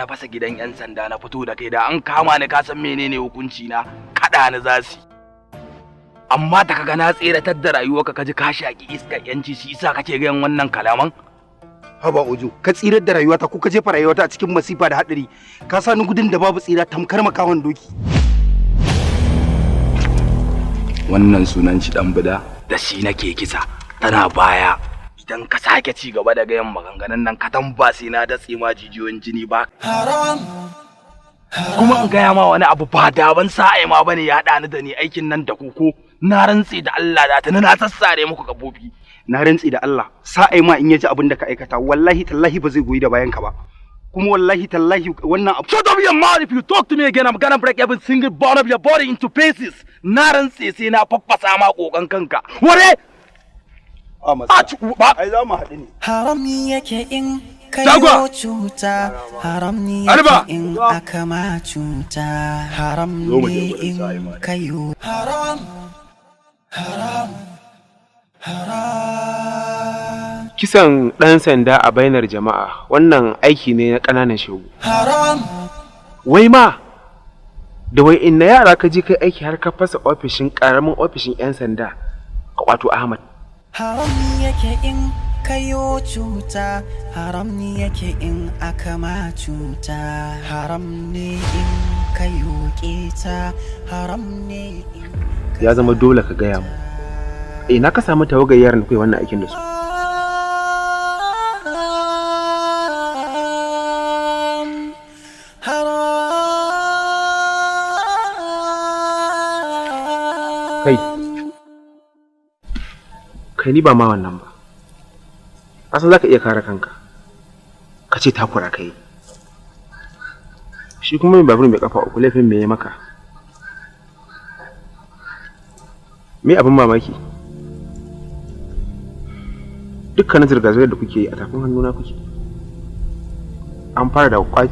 Na fasa gidan 'yan sanda na fito da kai, da an kama ni, ka san menene hukunci na? Kaɗa ni za su. Amma da kaga na tseratar da rayuwarka, ka ji ka shaƙi iskar yanci, shi yasa kake gayan wannan kalaman? Haba Ojo, ka tsirar da rayuwata ko ka jefa rayuwata a cikin masifa da haɗari? Ka sa ni gudun da babu tsira tamkar makawan doki. Wannan sunan shi dan bida, da shi nake kisa tana baya. Idan ka sake ci gaba da gayan maganganun nan, ka ba sai na datse ma jijiyoyin jini ba. Haram. Kuma in gaya ma wani abu, ba daban sa'ai ma bane ya haɗa ni da ni aikin nan da koko. Na rantse da Allah da tuni na sassare muku kafofi. Na rantse da Allah, sa'ai ma in ya ji abin da ka aikata, wallahi tallahi ba zai goyi da bayan ka ba. Kuma wallahi tallahi wannan abu. Shut up your mouth! If you talk to me again, I'm gonna break every single bone of your body into pieces. Na rantse sai na faffasa ma kokon kanka. Ware! A A ci ba. Ai za mu haɗu ne. Haram yake in Jagwa! kayo cuta, haram ne Alba! yake in aka ma cuta, haram Zo mu je ne gurin in Sa'ima ne. kayo haram, haram, haram. Kisan ɗan sanda a bainar jama'a, wannan aiki ne na ƙananan shegu. Haram. Wai ma da wai inna yara ka je kai aiki har ka fasa ofishin, ƙaramin ofishin 'yan sanda, ka kwato Ahmad? Haram yake in kayo cuta, haram ne yake in aka ma cuta, haram ne in kayo keta, haram ne in Ya zama dole ka gaya mu ina ka samu tawagar yaran da kai wannan aikin da su. Haram, haram. Kai, kai, ni ba ma wannan ba. Kasan za ka iya kare kanka, ka ce takura kai. Shi kuma mai babur mai kafa uku, laifin me ya maka? Me abin mamaki, dukkanin zirga-zirgar da kuke yi a tafin hannuna kuke. An fara da kwaci.